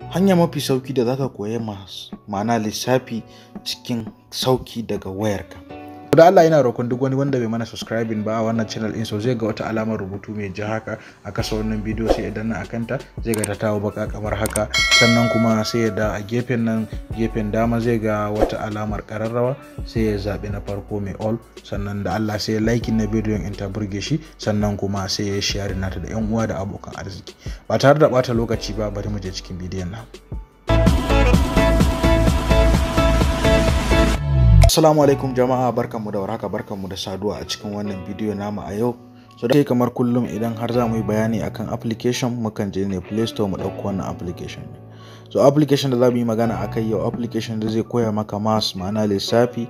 Hanya mafi sauki da zaka koyi ma'ana lissafi cikin sauki daga wayarka. Da Allah ina roƙon duk wani wanda bai mana subscribing ba a wannan channel din, so zai ga wata alamar rubutu mai ja haka a kasa wannan bidiyo, sai ya danna akan ta, zai ga ta tawo baka kamar haka. Sannan kuma sai ya da a gefen nan, gefen dama, zai ga wata alamar kararrawa, sai ya zaɓi na farko mai all. Sannan da Allah sai ya like na bidiyon in ta burge shi, sannan kuma sai ya share nata da yan uwa da abokan arziki. Ba tare da bata lokaci ba, bari mu je cikin bidiyon nan. Assalamu alaikum jama'a, barkanmu da warhaka, barkanmu da saduwa a cikin wannan bidiyo namu a yau. So dai kamar kullum, idan har za mu yi bayani akan application, mukan je ne Play Store mu ɗauko wannan application ne. So application da za mu yi magana akai yau, application da zai koya maka maths, ma'ana lissafi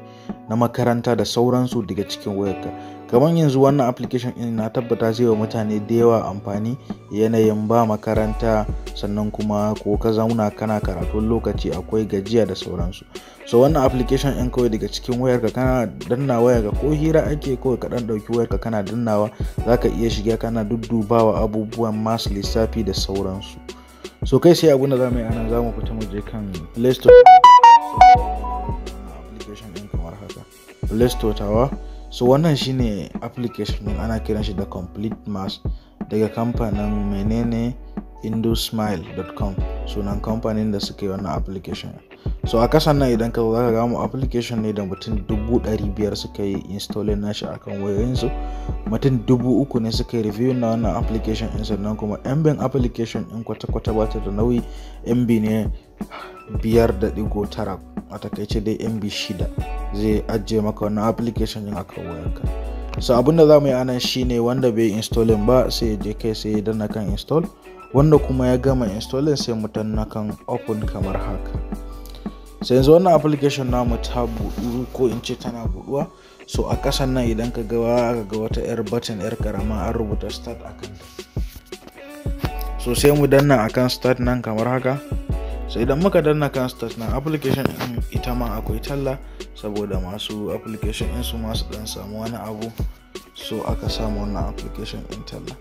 na makaranta da sauransu, daga cikin wayarka. Kamar yanzu wannan application ɗin na tabbata zai wa mutane da yawa amfani, yanayin ba makaranta, sannan kuma ko ka zauna kana karatu lokaci akwai gajiya da sauransu. So wannan application ɗin, kawai daga cikin wayarka kana danna wayarka, ko hira ake, kawai ka ɗan ɗauki wayarka kana dannawa, zaka iya shiga kana duddubawa abubuwan maths, lissafi da sauransu. So kai sai abin da za mu yi anan, za mu fita mu je kan Play Store application ɗin kamar haka, Play Store tawa. So wannan shine application ɗin, ana kiran shi da Complete Maths daga kamfanin menene, indosmile.com sunan kamfanin da suka yi wannan application. So a kasan nan idan ka zo, zaka ga mu application ne da mutum 500,000 suka yi installing nashi akan wayoyinsu, mutum 3,000 ne suka yi review na wannan application ɗin. Sannan kuma MB application ɗin kwata-kwata ba ta da nauyi, MB ne 5.9, a takaice dai MB 6 zai ajiye maka wannan application ɗin akan wayarka. So abinda za mu yi anan shine, wanda bai installing ba sai ya je kai sai ya danna kan install, wanda kuma ya gama installing sai mu danna kan open kamar haka. Sai yanzu wannan application namu ta buɗu, ko in ce tana buɗuwa. So a ƙasan nan idan ka ga, aka ga wata yar button yar karama, an rubuta start a kanta. So sai mu danna akan start nan kamar haka. So idan muka danna kan start nan, application din ita ma akwai talla, saboda masu application din su masu dan samu wani abu, so aka samu wannan application din talla.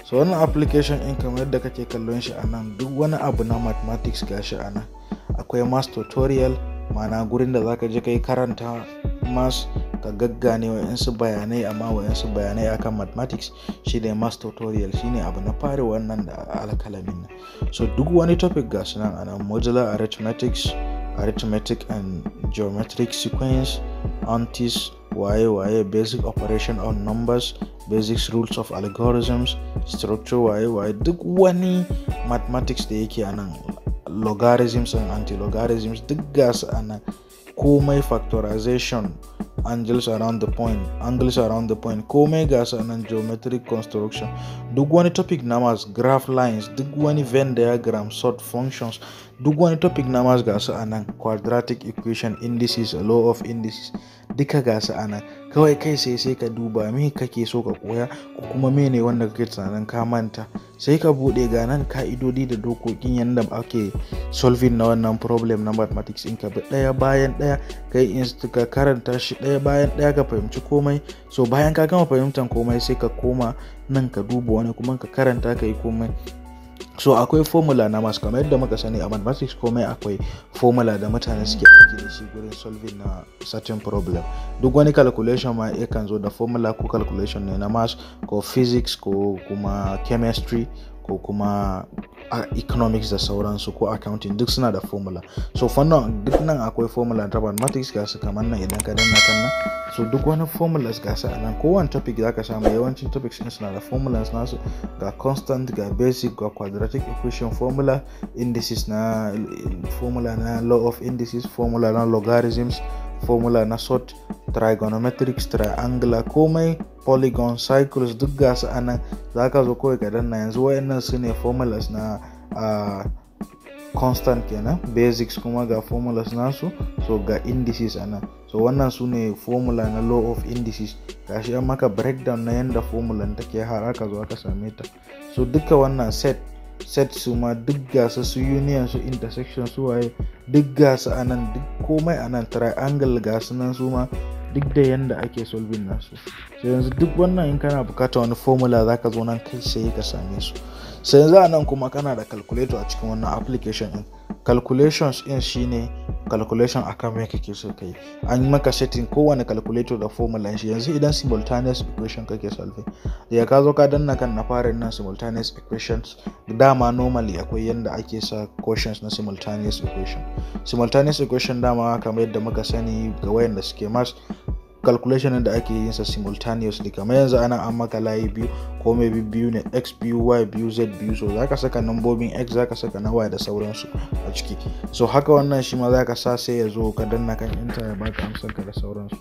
So wannan application din, kamar yadda kake kallon shi a nan, duk wani abu na mathematics gashi a nan. Akwai maths tutorial, ma'ana gurin da zaka je kai karanta maths, ka gaggane wa'yansu bayanai, amma wa'yansu bayanai akan mathematics shine maths tutorial, shine abu na fari wannan da alkalamin nan. So duk wani topic ga su nan anan: modular arithmetics, arithmetic and geometric sequence, antis waye waye, basic operation on numbers, basic rules of algorithms, structure waye waye, duk wani mathematics da yake anan, logarithms and anti-logarithms, duk gasu anan komai, factorization, angles around the point, angles around the point, komai gasu anan, geometric construction, duk wani topic na maths, graph lines, duk wani Venn diagram, sort functions, duk wani topic na maths gasu anan, quadratic equation, indices, law of indices, duka gasu anan. Kawai kai sai ka duba me kake so ka koya, ko kuma mene wanda kake tunanin ka manta, sai ka bude. Ga nan ka'idodi da dokokin yadda ake solving na wannan problem na mathematics. In ka bi ɗaya bayan ɗaya, kai ka karanta shi ɗaya bayan ɗaya, ka fahimci komai. So bayan ka gama fahimtar komai, sai ka koma nan ka duba wani kuma ka karanta, ka yi komai. So akwai formula na maths. Kamar yadda muka sani, a mathematics komai akwai formula da mutane suke aiki da shi gurin solving na certain problem. Duk wani calculation ma yakan zo da formula, ko calculation ne na maths, ko physics, ko kuma chemistry, ko kuma economics da sauransu, ko accounting, duk suna da formula. So fannin duk nan akwai formula ta mathematics, ga su kamar nan. Idan ka danna kan nan, so duk wani formulas ga su a nan. Kowane topic zaka samu, yawancin topics din suna da formulas nasu. Ga constant, ga basic, ga quadratic equation formula, indices na formula na law of indices, formula na logarithms, formula na sort, trigonometrics, triangular, komai, polygon, cycles, duk gasu a nan. Za ka zo kawai ka danna. Yanzu wayannan su ne formulas na constant kenan, basics kuma ga formulas nasu. So ga indices a nan. So wannan su ne formula na law of indices. Gashi an maka breakdown na yanda formula take har aka zo aka same ta. So duka wannan set set su ma duk gasa su, union su, intersection su, waye, duk gasa a nan, duk komai a nan, triangle gasu nan su ma duk da yanda ake solving nasu. So yanzu duk wannan, in kana bukatar wani formula, zaka zo nan kai sai ka same su. Sai yanzu a nan kuma kana da calculator a cikin wannan application din. Calculations in shine calculation akan me kake so kai. An yi maka setting kowane calculator da formula shi. Yanzu idan simultaneous equation kake solving, da ka zo ka danna kan na farin nan simultaneous equations, dama normally akwai yanda ake sa questions na simultaneous equation. Simultaneous equation dama kamar yadda muka sani ga wayanda suke maths, calculation da ake yin sa simultaneously. Kamar yanzu ana an maka layi biyu ko maybe biyu ne, x biyu, y biyu, z biyu, so zaka saka nambobin x, zaka saka na y da sauransu a ciki. So haka wannan shi ma zaka sa, sai ya zo ka danna kan enter ya baka amsar ka da sauransu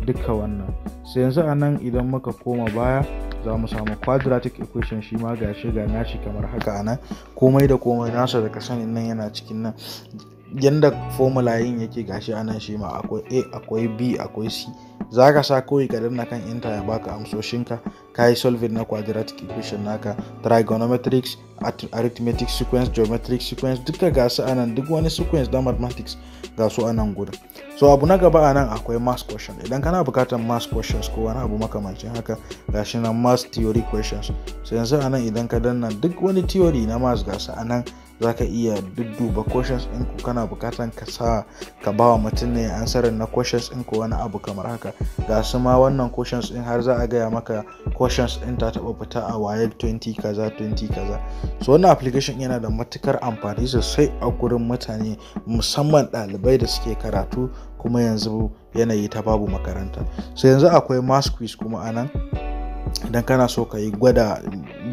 duka wannan. Sai yanzu a nan idan muka koma baya za mu samu quadratic equation, shi ma gashi ga nashi kamar haka a nan. Komai da komai nasa da ka sani nan yana cikin nan, yanda formula yin yake gashi anan. Shi ma akwai a, akwai b, akwai c. Za ka sa kawai ka danna kan enter ya baka amsoshinka, ka yi solving na quadratic equation naka. Trigonometrics, arithmetic sequence, geometric sequence, duka ga su anan. Duk wani sequence na mathematics ga su anan gurin. So abu na gaba anan akwai maths question. Idan kana bukatar maths questions ko wani abu makamancin haka, gashi nan maths theory questions. So yanzu anan idan ka danna, duk wani theory na maths ga su anan. Za ka iya dudduba questions ɗin ku kana bukatan ka sa ka ba wa mutum ne answer na questions ɗin ko wani abu kamar haka. Ga su ma wannan questions ɗin, har za a gaya maka questions ɗin ta taɓa fita a WAEC 20 kaza 20 kaza. So wannan application yana da matukar amfani sosai a gurin mutane, musamman ɗalibai da suke karatu kuma yanzu yanayi ta babu makaranta. So yanzu akwai maths quiz kuma anan. Idan kana so ka yi gwada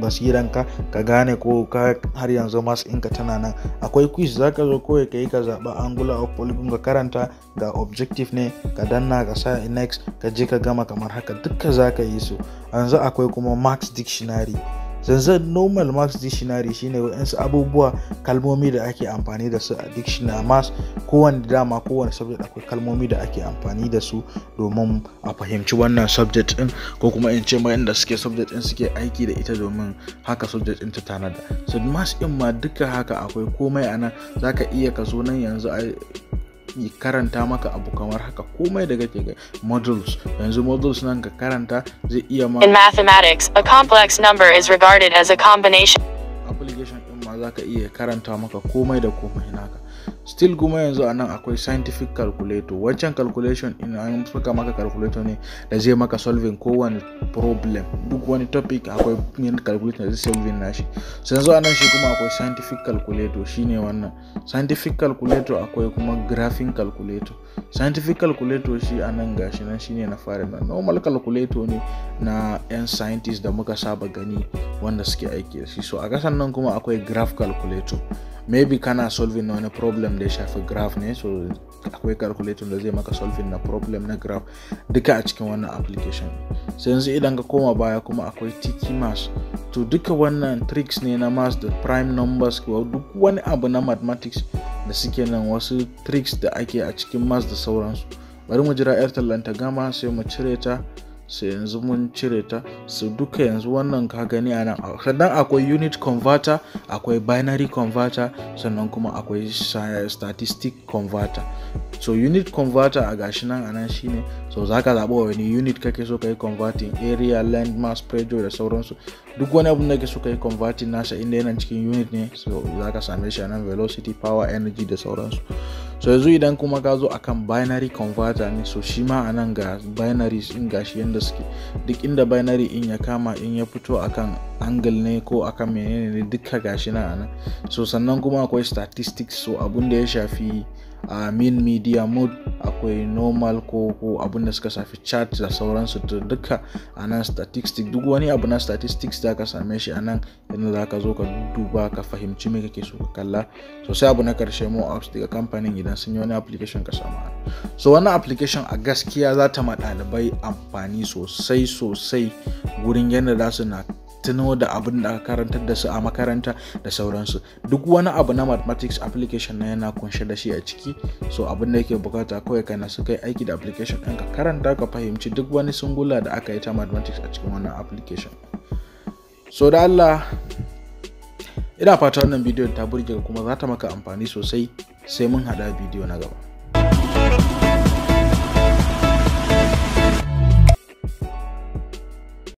basiranka, ka gane ko ka har yanzu maths ɗinka tana nan, akwai quiz. Za ka zo kawai ka yi, ka zaɓa angular of polygon, ka karanta ga objective ne, ka danna, ka sa next, ka je ka gama kamar haka. Duka za ka yi su. Yanzu akwai kuma maths dictionary. Zanzan normal maths dictionary shine wa'insu abubuwa, kalmomi da ake amfani da su a dictionary maths. Kowane dama, kowane subject akwai kalmomi da ake amfani da su domin a fahimci wannan subject din, ko kuma in ce ma inda suke subject din suke aiki da ita, domin haka subject din ta tanada. So maths din ma duka haka akwai komai a nan. Zaka iya ka zo nan yanzu a karanta maka abu kamar haka, komai da kake ga models. Yanzu models nan ka karanta zai iya ma. In mathematics, a complex number is regarded as a combination. Application din ma zaka iya karanta maka komai da komai naka. Still kuma yanzu a nan akwai scientific calculator. Wancan calculation in an saka maka calculator ne da zai maka solving kowane problem. Duk wani topic akwai yin calculator da zai solving nashi. So yanzu a nan shi kuma akwai scientific calculator, shine wannan scientific calculator. Akwai kuma graphing calculator. Scientific calculator shi a nan gashi nan, shine na fara na normal calculator ne na yan scientist da muka saba gani wanda suke aiki da shi. So a kasan nan kuma akwai graph calculator. Maybe kana solving na wani problem da ya shafi graph ne, so akwai calculator da zai maka solving na problem na graph duka a cikin wannan application. Sai yanzu idan ka koma baya kuma akwai tricky maths. To duka wannan tricks ne na maths da prime numbers, duk wani abu na mathematics da suke nan, wasu tricks da ake a cikin maths da sauransu. Bari mu jira yar tallan ta gama sai mu cire ta. Sai yanzu mun cire ta. Su duka yanzu wannan ka gani a nan. Sannan akwai unit converter, akwai binary converter, sannan kuma akwai statistic converter. So unit converter a gashi nan a nan shine, so za ka zaɓa wani unit kake so ka yi converting: area, length, mass, pressure da sauransu. Duk wani abun da kake so ka yi converting nasa, inda yana cikin unit ne, so za ka same shi a nan: velocity, power, energy da sauransu. So yanzu idan kuma ka zo akan binary converter ne, so shi ma a nan ga binaries in gashi yanda suke. Duk inda binary in ya kama, in ya fito akan angle ne ko akan menene ne, duka gashi nan a nan. So sannan kuma akwai statistics, so abun da ya shafi a mean, median, mode, akwai normal, ko abun da suka shafi chart da sauransu, to duka a nan statistic, duk wani abu na statistics za ka same shi a nan, yadda za ka zo ka duba ka fahimci me kake so ka kalla. So sai abu na karshe, more apps daga kamfanin, idan sun yi wani application ka samu. So wannan application a gaskiya za ta ma ɗalibai amfani sosai sosai gurin yadda za su na tuno da abin da aka karantar da su a makaranta da sauransu. Duk wani abu na mathematics application na yana kunshe da shi a ciki. So abin da yake bukata kawai kana su kai aiki da application ɗin, ka karanta, ka fahimci duk wani singula da aka yi ta mathematics a cikin wannan application. So da Allah ina fata wannan bidiyon ta burge ka kuma za ta maka amfani sosai. Sai mun hada bidiyo na gaba.